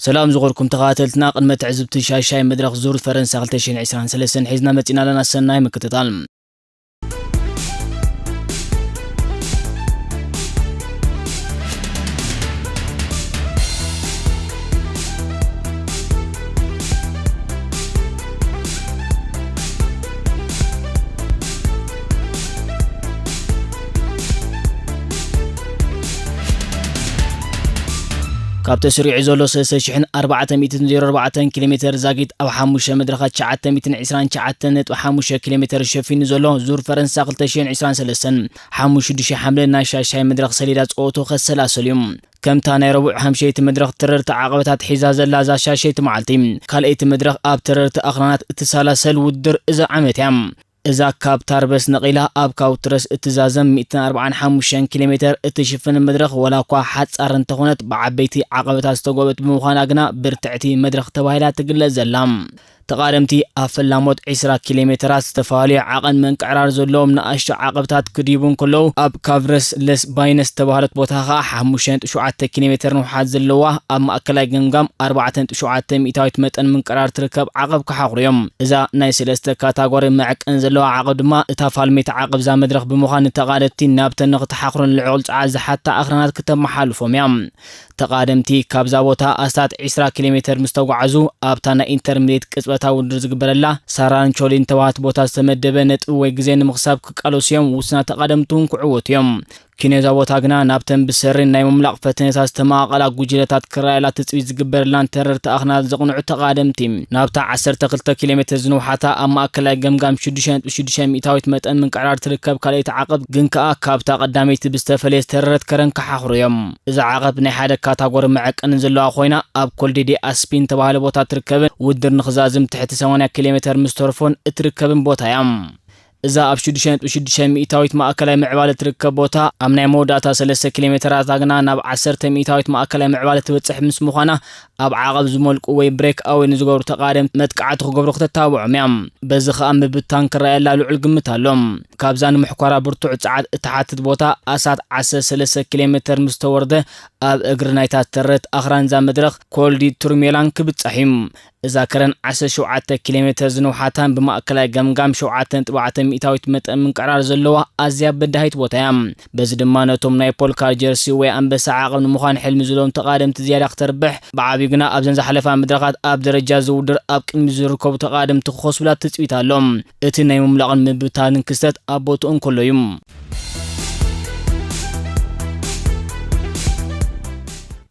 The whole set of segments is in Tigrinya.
ሰላም ዝኸበርኩም ተኸታተልትና፣ ቅድመ ትዕዝብቲ ሻሻይ መድረኽ ዙር ፈረንሳ ክልተ ሽሕን ዕስራን ሰለስተን ሒዝና መጺና ኣለና። ሰናይ ምክትታል። ካብ ተሰሪዑ ዘሎ ሰለስተ ሽሕን ኣርባዕተ ሚእትን ዜሮ ኣርባዕተን ኪሎ ሜተር ዛጊት ኣብ ሓሙሽተ መድረኻት ትሽዓተ ሚእትን ዕስራን ትሽዓተን ነጥቢ ሓሙሽተ ኪሎ ሜተር ሸፊኑ ዘሎ ዙር ፈረንሳ ክልተ ሽሕን ዕስራን ሰለስተን ሓሙሽተ ሽዱሽተ ሓምለ ናይ ሻሻይ መድረኽ ሰሌዳ ጸወቱ ከሰላሰል እዩ። ከምታ ናይ ረቡዕ ሓምሸይቲ መድረኽ ተረርቲ ዓቐበታት ሒዛ ዘላ እዛ ሻሸይቲ መዓልቲ፣ ካልኣይቲ መድረኽ ኣብ ተረርቲ ኣኽራናት እትሰላሰል ውድድር እዛ ዓመት እያ። እዛ ካብ ታርበስ ነቒላ ኣብ ካውትረስ እትዛዘም ሚእትን ኣርባዓን ሓሙሽተን ኪሎ ሜተር እትሽፍን መድረኽ፣ ዋላ እኳ ሓጻር እንተኾነት፣ ብዓበይቲ ዓቐበታት ዝተጎበት ብምዃና ግና ብርትዕቲ መድረኽ ተባሂላ ትግለጽ ዘላ። ተቓደምቲ ኣብ ፈላሞት ዕስራ ኪሎ ሜተራት ዝተፈላለዩ ዓቐን ምንቅዕራር ዘለዎም ንኣሽቱ ዓቐብታት ክድይቡ እንከለዉ፣ ኣብ ካቭረስ ለስ ባይነስ ዝተባህለት ቦታ ኸኣ ሓሙሽተ ነጥቢ ሸውዓተ ኪሎ ሜተር ንውሓት ዘለዋ፣ ኣብ ማእከላይ ገምጋም ኣርባዕተ ነጥቢ ሸውዓተ ሚእታዊት መጠን ምንቅዕራር ትርከብ ዓቐብ ክሓኽሩ እዮም። እዛ ናይ ሰለስተ ካታጎሪ መዐቀኒ ዘለዋ ዓቐብ ድማ እታ ፋልመይቲ ዓቐብ እዛ መድረኽ ብምዃን፣ ንተቓደምቲ ናብተን ንክትሓኽሩን ልዑል ጸዓት ዝሓታ ኣኽራናት ክተመሓልፎም እያ። ተቓደምቲ ካብዛ ቦታ ኣስታት ዕስራ ኪሎ ሜተር ምስ ተጓዓዙ፣ ኣብታ ናይ ኢንተርሚዲየት ቅጽበታዊ ውድድር ዝግበረላ ሳራንቾሊን ተባህት ቦታ ዝተመደበ ነጥቢ ወይ ግዜ ንምኽሳብ ክቃለሱ እዮም። ውሱናት ተቓደምቲ እውን ክዕወቱ እዮም። ኪኖዛ ቦታ ግና ናብተን ብሰሪን ናይ ምምላቕ ፈተነታት ዝተመቓቐላ ጉጅለታት ክረኣየላ ትጽቢት ዝግበረላን ተረርቲ ኣኽናት ዘቕንዑ ተቓደምቲ፣ ናብታ ዓሰርተ ክልተ ኪሎ ሜተር ዝንውሓታ ኣብ ማእከላይ ገምጋም ሽዱሽተ ነጥቢ ሽዱሽተ ሚእታዊት መጠን ምንቅዕራር ትርከብ ካልኣይቲ ዓቐብ ግን ከኣ ካብታ ቀዳመይቲ ብዝተፈለየ ዝተረረት ከረን ክሓኽሩ እዮም። እዛ ዓቐብ ናይ ሓደ ካታጎሪ መዐቀኒ ዘለዋ ኮይና፣ ኣብ ኮልዴ ዴ ኣስፒን ተባህለ ቦታ ትርከብን ውድድር ንኽዛዝም ትሕቲ ሰማንያ ኪሎ ሜተር ምስ ተርፎን እትርከብን ቦታ እያ። እዛ ኣብ ሽዱሽተ ነጥቢ ሽዱሽተ ሚእታዊት ማእከላይ ምዕባለ ትርከብ ቦታ፣ ኣብ ናይ መወዳእታ ሰለስተ ኪሎ ሜተራት ግና ናብ ዓሰርተ ሚእታዊት ማእከላይ ምዕባለ ትበጽሕ ምስ ምዃና፣ ኣብ ዓቐብ ዝመልቁ ወይ ብሬክ ኣወይ ንዝገብሩ ተቓደምቲ መጥቃዕቲ ክገብሩ ክተታብዖም እያ። በዚ ኸኣ ምብታን ክረኣየላ ልዑል ግምት ኣሎ። ካብዛ ንምሕኳራ ብርቱዕ ጸዓት እትሓትት ቦታ ኣስታት ዓሰርተ ሰለስተ ኪሎ ሜተር ምስ ተወርደ፣ ኣብ እግሪ ናይታ ተረት ኣኽራንዛ መድረኽ ኮልዲ ቱርሜላን ክብጻሕ እዩ። እዛ ከረን ዓሰርተ ሸውዓተ ኪሎ ሜተር ዝንውሓታን ብማእከላይ ገምጋም ሸውዓተ ነጥቢ ኣርባዕተ ሚእታዊት መጠን ምንቅዕራር ዘለዋ ኣዝያ በዳሂት ቦታ እያ። በዚ ድማ ነቶም ናይ ፖልካር ጀርሲ ወይ ኣንበሳ ዓቐብ ንምዃን ሕልሚ ዘለዎም ተቓደምቲ ዝያዳ ክተርብሕ፣ ብዓብዩ ግና ኣብዘን ዝሓለፋ መድረኻት ኣብ ደረጃ ዝውድር ኣብ ቅድሚ ዝርከቡ ተቓደምቲ ክኸስቡላ ትጽቢት ኣሎ። እቲ ናይ ምምላቕን ምብታንን ክስተት ኣብ ቦትኡ እንከሎ እዩ።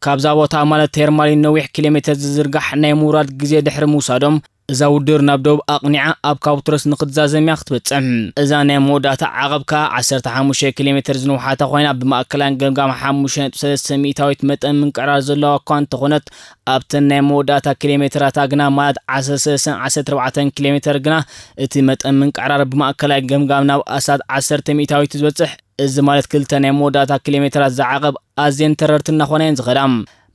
ካብዛ ቦታ ማለት ቴርማሊን ነዊሕ ኪሎ ሜተር ዝዝርጋሕ ናይ ምውራድ ግዜ ድሕሪ ምውሳዶም፣ እዛ ውድድር ናብ ደቡብ ኣቕኒዓ ኣብ ካውትረስ ንክትዛዘም እያ ክትበጽሕ። እዛ ናይ መወዳእታ ዓቐብ ከኣ ዓሰርተ ሓሙሽተ ኪሎ ሜተር ዝንውሓታ ኮይና፣ ብማእከላን ገምጋም ሓሙሽተ ነጥቢ ሰለስተ ሚእታዊት መጠን ምንቅዕራር ዘለዋ እኳ እንተኾነት፣ ኣብተን ናይ መወዳእታ ኪሎ ሜተራታ ግና፣ ማለት ዓሰርተ ሰለስተን ዓሰርተ ኣርባዕተን ኪሎ ሜተር ግና፣ እቲ መጠን ምንቅዕራር ብማእከላይ ገምጋም ናብ ኣስታት ዓሰርተ ሚእታዊት ዝበጽሕ፣ እዚ ማለት ክልተ ናይ መወዳእታ ኪሎ ሜተራት ዝዓቐብ ኣዝየን ተረርቲ እናኾና እየን ዝኸዳ።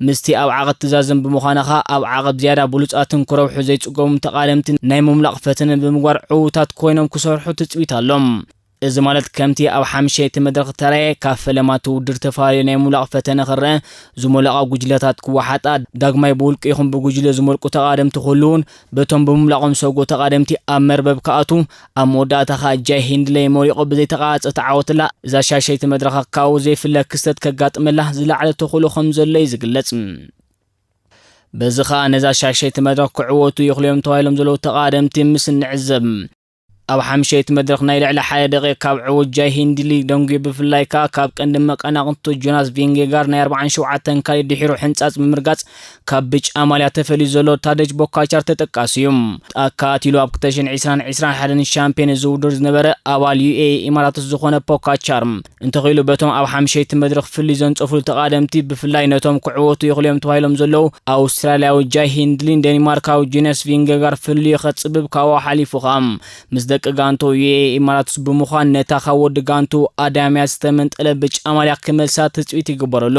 ምስቲ ኣብ ዓቐብ ትዛዘም ብምዃና ኸኣ፣ ኣብ ዓቐብ ዝያዳ ብሉጻትን ክረብሑ ዘይጽገሙን ተቓደምቲ ናይ ምምላቕ ፈተነ ብምግባር ዕዉታት ኮይኖም ክሰርሑ ትጽቢት ኣሎ። እዚ ማለት ከምቲ ኣብ ሓምሸይቲ መድረኽ ተራእየ፣ ካብ ፈለማቲ ውድድር ተፈላለዩ ናይ ምምላቕ ፈተነ ክረአ፣ ዝመለቓ ጉጅለታት ክወሓጣ፣ ዳግማይ ብውልቂ ይኹን ብጉጅለ ዝመልቁ ተቓደምቲ ክህልዉን፣ በቶም ብምምላቖም ዝሰጉ ተቓደምቲ ኣብ መርበብ ክኣትዉ፣ ኣብ መወዳእታ ኸኣ ጃይ ሂንድለይ መሪቑ ብዘይተቓጸ ተዓወትላ። እዛ ሻሸይቲ መድረኻ ካብኡ ዘይፍለ ክስተት ከጋጥመላ ዝለዓለ ተኽእሎ ከም ዘሎ እዩ ዝግለጽ። በዚ ኸኣ ነዛ ሻሸይቲ መድረኽ ክዕወቱ ይኽእሉ እዮም ተባሂሎም ዘለዉ ተቓደምቲ ምስ እንዕዘብ፣ ኣብ ሓምሸይቲ መድረኽ ናይ ልዕሊ ሓደ ደቂቕ ካብ ዕዉት ጃይ ሂንድሊ ደንጉዩ፣ ብፍላይ ከኣ ካብ ቀንዲ መቀናቕንቱ ጆናስ ቪንጌጋር ናይ ኣርባዓን ሸውዓተን ካልእ ድሒሩ ሕንጻጽ ብምርጋጽ ካብ ብጫ ማልያ ተፈልዩ ዘሎ ታደጅ ቦካቻር ተጠቃሲ እዩ። ኣካቲሉ ኣብ ክልተ ሽሕን ዕስራን ዕስራን ሓደን ሻምፒዮን እዚ ውድድር ዝነበረ ኣባል ዩ ኤ ኢ ኢማራትስ ዝኾነ ፖካቻር፣ እንተኽኢሉ በቶም ኣብ ሓምሸይቲ መድረኽ ፍልልይ ዘንጸፉሉ ተቓደምቲ፣ ብፍላይ ነቶም ክዕወቱ ይኽእሉ እዮም ተባሂሎም ዘለዉ ኣውስትራልያዊ ጃይ ሂንድሊን ደኒማርካዊ ጆናስ ቪንጌጋር ፍልልዩ ከጽብብ ካብኡ ሓሊፉ ኸኣ ምስ ደቂ ጋንቱ ዩ ኤ ኢ ኢማራትስ ብምዃን ነታ ካብ ወዲ ጋንቱ ኣዳምያ ዝተመንጠለ ብጫ ማልያ ክመልሳ ትጽቢት ይግበረሉ።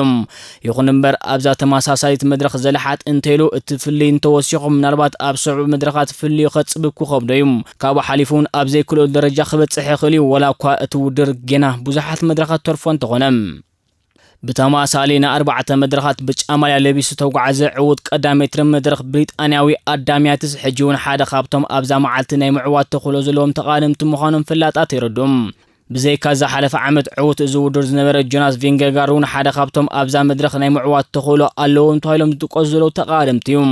ይኹን እምበር ኣብዛ ተመሳሳሊት መድረኽ ዘለሓጥ እንተኢሉ እቲ ፍልልይ እንተወሲኹ ምናልባት ኣብ ስዑብ መድረኻት ፍልልዩ ከጽብብ ክኸብዶ እዩ። ካብኡ ሓሊፉ እውን ኣብ ዘይክልኦ ደረጃ ክበጽሕ ይኽእል እዩ፣ ወላ እኳ እቲ ውድድር ጌና ብዙሓት መድረኻት ተርፎ እንተኾነ። ብተመሳሳሊ ንኣርባዕተ መድረኻት ብጫ ማልያ ለቢሱ ዝተጓዓዘ ዕዉት ቀዳመይቲ መድረኽ ብሪጣንያዊ ኣዳሚያትስ ሕጂ እውን ሓደ ካብቶም ኣብዛ መዓልቲ ናይ ምዕዋት ተኽእሎ ዘለዎም ተቓደምቲ ምዃኖም ፍላጣት የረድኡ። ብዘይካ ዝሓለፈ ዓመት ዕዉት እዚ ውድድር ዝነበረ ጆናስ ቪንጌጋርድ እውን ሓደ ካብቶም ኣብዛ መድረኽ ናይ ምዕዋት ተኽእሎ ኣለዎም ተባሂሎም ዝጥቀሱ ዘለዉ ተቓደምቲ እዩ።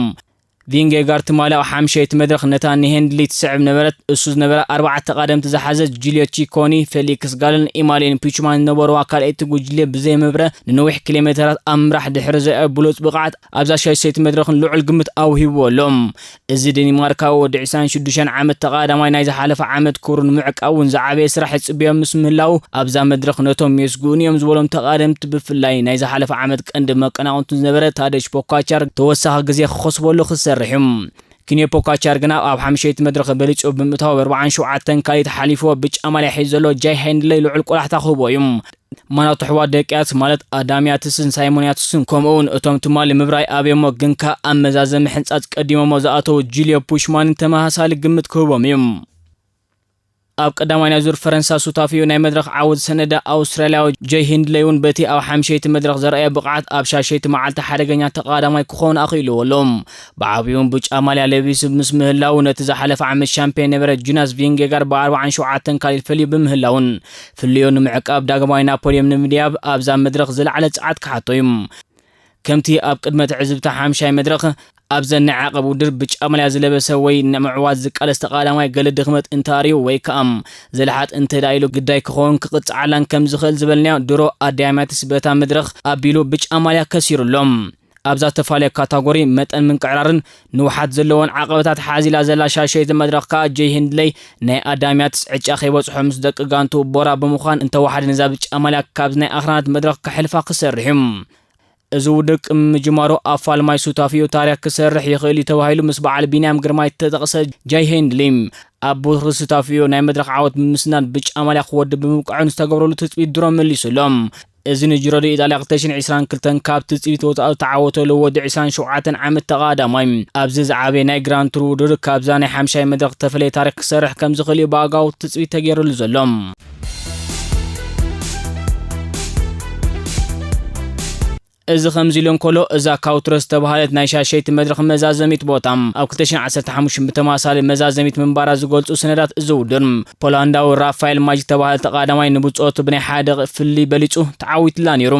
ቪንጌጋርድ ትማሊ ኣብ ሓምሸይቲ መድረኽ ነታ ንሄንድሊ ትስዕብ ነበረት። እሱ ዝነበረ ኣርባዕተ ተቓደምቲ ዝሓዘ ጁልዮ ቺኮኒ፣ ፌሊክስ ጋልን ኢማሊን ፒችማን ዝነበርዋ ካልኣይቲ ጉጅለ ብዘየመብረ ንነዊሕ ኪሎ ሜተራት ኣብ ምምራሕ ድሕሪ ዘርኣዮ ብሉጽ ብቕዓት ኣብዛ ሻድሸይቲ መድረኽን ልዑል ግምት ኣውሂብዎ ኣሎ። እዚ ዴንማርካዊ ወዲ ዕስራን ሽዱሽተን ዓመት ተቓዳማይ ናይ ዝሓለፈ ዓመት ክብሩ ንምዕቃብ እውን ዝዓበየ ስራሕ ይጽበዮ ምስ ምህላዉ ኣብዛ መድረኽ ነቶም የስግኡኒ እዮም ዝበሎም ተቓደምቲ ብፍላይ ናይ ዝሓለፈ ዓመት ቀንዲ መቀናቕንቱ ዝነበረ ታደሽ ፖካቻር ተወሳኺ ግዜ ክኸስበሉ ክሰርሕ እዩ። ኪንዮ ፖካቻር ግና ኣብ ሓምሸይቲ መድረኽ በሊጹ ብምእታው ብ ኣርባዓን ሸውዓተን ካልኢት ሓሊፍዎ ብጫ ማልያ ሒዙ ዘሎ ጃይ ሃይንድለይ ልዑል ቆላሕታ ክህቦ እዩ። ማናቱ ኣሕዋት ደቂያት ማለት ኣዳም ያትስን ሳይሞን ያትስን ከምኡ እውን እቶም ትማሊ ምብራይ ኣብዮሞ ግንካ ኣብ መዛዘሚ ሕንጻጽ ቀዲሞሞ ዝኣተዉ ጁልዮ ፑሽማንን ተመሳሳሊ ግምት ክህቦም እዩ። ኣብ ቀዳማይ ናይ ዙር ፈረንሳ ሱታፊኡ ናይ መድረኽ ዓወት ዝሰነደ ኣውስትራልያዊ ጀይ ሂንድለይ እውን በቲ ኣብ ሓምሸይቲ መድረኽ ዘርኣየ ብቕዓት ኣብ ሻሸይቲ መዓልቲ ሓደገኛ ተቓዳማይ ክኸውን ኣኽኢልዎ ኣሎ። ብዓብዩን ብጫ ማልያ ለቢሱ ምስ ምህላው ነቲ ዝሓለፈ ዓመት ሻምፒዮን ነበረ ጁናስ ቪንጌጋር ብ ኣርባዓን ሸውዓተን ካልኢት ፈልዩ ብምህላውን ፍልዮ ንምዕቃብ ዳግማይ ናብ ፖድየም ንምድያብ ኣብዛ መድረኽ ዝለዓለ ጸዓት ክሓቶ እዩ። ከምቲ ኣብ ቅድመ ትዕዝብቲ ሓምሻይ መድረኽ ኣብዘን ናይ ዓቐብ ውድድር ብጫ ማልያ ዝለበሰ ወይ ንምዕዋት ዝቃለስ ተቓዳማይ ገለ ድኽመት እንተኣርዩ ወይ ከኣ ዝልሓጥ እንተ ደኣ ኢሉ ግዳይ ክኸውን ክቕጽዓላን ከም ዝኽእል ዝበልናዮ ድሮ ኣዳያማትስ በታ መድረኽ ኣቢሉ ብጫ ማልያ ከሲሩ ኣሎ። ኣብዛ ተፋልዮ ካታጎሪ መጠን ምንቅዕራርን ንውሓት ዘለዎን ዓቐበታት ሓዚላ ዘላ ሻሸይቲ መድረኽ ከኣ ጀይ ሂንድለይ ናይ ኣዳሚያትስ ዕጫ ከይበጽሖ ምስ ደቂ ጋንቱ ቦራ ብምዃን እንተወሓደ ነዛ ብጫ ማልያ ካብዚ ናይ ኣኽራናት መድረኽ ከሕልፋ ክሰርሕ እዩ። እዚ ውድድር ቅድሚ ምጅማሩ ኣብ ፋልማይ ሱታፊኡ ታሪኽ ክሰርሕ ይኽእል እዩ ተባሂሉ ምስ በዓል ቢንያም ግርማይ ዝተጠቕሰ ጃይ ሄንድሊ ኣብ ቡኽሪ ሱታፊኡ ናይ መድረኽ ዓወት ብምስናድ ብጫ ማልያ ክወድእ ብምብቃዑ ንዝተገብረሉ ትጽቢት ድሮ መሊሱ ኣሎ። እዚ ንጅሮ ዲ ኢጣልያ ክልተ ሽሕን ዕስራን ክልተን ካብ ትጽቢት ወጻኢ ዝተዓወተሉ ወዲ ዕስራን ሸውዓተን ዓመት ተቓዳማይ ኣብዚ ዝዓበየ ናይ ግራንድ ቱር ውድድር ካብዛ ናይ ሓምሻይ መድረኽ ዝተፈለየ ታሪኽ ክሰርሕ ከም ዝኽእል እዩ ብኣጋው ትጽቢት ተገይሩሉ ዘሎ። እዚ ከምዚ ኢሉ እንከሎ፣ እዛ ካውትረ ዝተባህለት ናይ ሻሸይቲ መድረኽ መዛዘሚት ቦታ ኣብ ክልተ ሽሕን ዓሰርተ ሓሙሽተን ብተመሳሳሊ መዛዘሚት ምንባራ ዝገልጹ ሰነዳት እዚ ውድድር፣ ፖላንዳዊ ራፋኤል ማጅ ዝተባህለ ተቓዳማይ ንብጾቱ ብናይ ሓደ ደቂቕ ፍልልይ በሊጹ ተዓዊቱላ ነይሩ።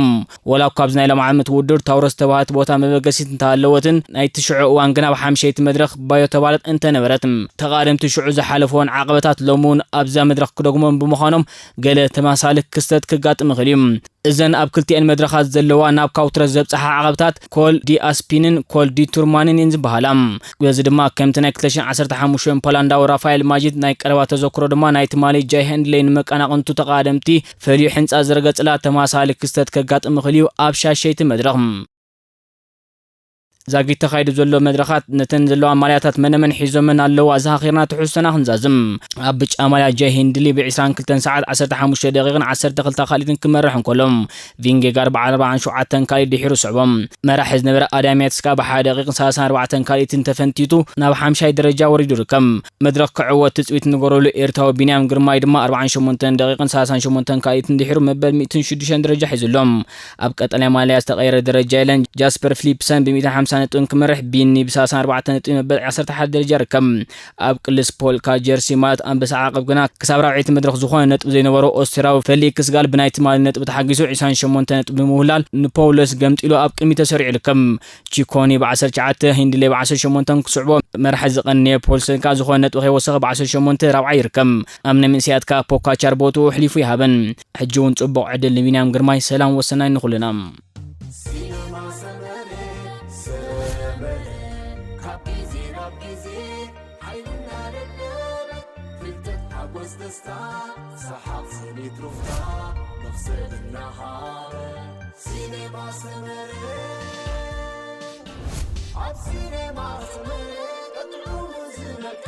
ወላ እኳ ኣብዚ ናይ ሎሚ ዓመት ውድድር ታውረ ዝተባህለት ቦታ መበገሲት እንተሃለወትን፣ ናይቲ ሽዑ እዋን ግና ኣብ ሓምሸይቲ መድረኽ ባዮ ተባህለት እንተነበረት፣ ተቓደምቲ ሽዑ ዝሓለፍዎን ዓቐበታት ሎሚ እውን ኣብዛ መድረኽ ክደግሞም ብምዃኖም፣ ገለ ተመሳሳሊ ክስተት ክጋጥም ይኽእል እዩ። እዘን ኣብ ክልቲኤን መድረኻት ዘለዋ ናብ ካውትረስ ዘብጽሓ ዓቐብታት ኮል ዲ ኣስፒንን ኮል ዲ ቱርማንን እየን ዝበሃላ። በዚ ድማ ከምቲ ናይ ክልተ ሽሕን ዓሰርተ ሓሙሽተን ፖላንዳዊ ራፋኤል ማጂት ናይ ቀረባ ተዘክሮ ድማ ናይ ትማሊ ጃይ ሄንድሌይ ንመቀናቕንቱ ተቓደምቲ ፈልዩ ሕንጻ ዝረገጽላ ተመሳሳሊ ክስተት ከጋጥም ይኽእል እዩ ኣብ ሻሸይቲ መድረኽ። ዛጊት ተኻይዱ ዘሎ መድረኻት ነተን ዘለዋ ማልያታት መነመን ሒዞመን ኣለዉ ኣዘኻኺርና ትሕዝቶና ክንዛዝም። ኣብ ብጫ ማልያ ጀይ ሂንድሊ ብ ዕስራን ክልተን ሰዓት ዓሰርተ ሓሙሽተ ደቂቕን ዓሰርተ ክልተ ካልኢትን ክመርሕ እንከሎ፣ ቪንጌጋር ብ ኣርባዓን ሸውዓተን ካልኢት ድሒሩ ስዕቦ። መራሒ ዝነበረ ኣዳም ያትስ ከኣ ብ ሓደ ደቂቕን ሰላሳን ኣርባዕተን ካልኢትን ተፈንቲቱ ናብ ሓምሻይ ደረጃ ወሪዱ ይርከብ። መድረኽ ክዕወት ትጽቢት ንገረሉ ኤርትራዊ ቢንያም ግርማይ ድማ ኣርባዓን ሸሞንተን ደቂቕን ሰላሳን ሸሞንተን ካልኢትን ድሒሩ መበል ሚእትን ሽዱሽተን ደረጃ ሒዙ ኣሎ። ኣብ ቀጠልያ ማልያ ዝተቐየረ ደረጃ የለን። ጃስፐር ፊሊፕሰን ብ ሚእትን ሓምሳን ነጥብን ክመርሕ፣ ቢኒ ብ ሰላሳን ኣርባዕተን ነጥቢ መበል ዓሰርተ ሓደ ደረጃ ይርከብ። ኣብ ቅልስ ፖልካ ጀርሲ ማለት ኣንበሳ ዓቐብ ግና ክሳብ ራብዐይቲ መድረኽ ዝኾነ ነጥቢ ዘይነበሮ ኦስትርያዊ ፌሊክስ ጋል ብናይ ትማሊ ነጥቢ ተሓጊሱ ዕስራን ሸሞንተ ነጥቢ ብምውላል ንፖውለስ ገምጢሉ ኣብ ቅድሚት ተሰሪዑ ይርከብ። ቺኮኒ ብ ዓሰርተ ትሽዓተ፣ ሂንድሌ ብ ዓሰርተ ሸሞንተን ክስዕቦ፣ መራሒ ዝቐነየ ፖልሰን ከኣ ዝኾነ ነጥቢ ከይወሰኸ ብ ዓሰርተ ሸሞንተ ራብዓይ ይርከብ። ኣብ ናይ መንእሰያት ከኣ ፖካቻር ቦትኡ ኣሕሊፉ ይሃበን። ሕጂ እውን ጽቡቕ ዕድል ንቢንያም ግርማይ። ሰላም ወሰናይ ንኹልና። ሲነማ ሰመረ፣ ሰመረ፣ ካብ ግዜ ናብ ግዜ ሓይልና ደለበ፣ ፍልጠት፣ ሓጎስ፣ ደስታ፣ ሰሓቕ፣ ስኒት፣ ሩፍታ፣ መኽሰብ እናሃበ። ሲነማ ሰመረ፣ ኣብ ሲነማ ሰመረ፣ ጥዑም ዝመቀ፣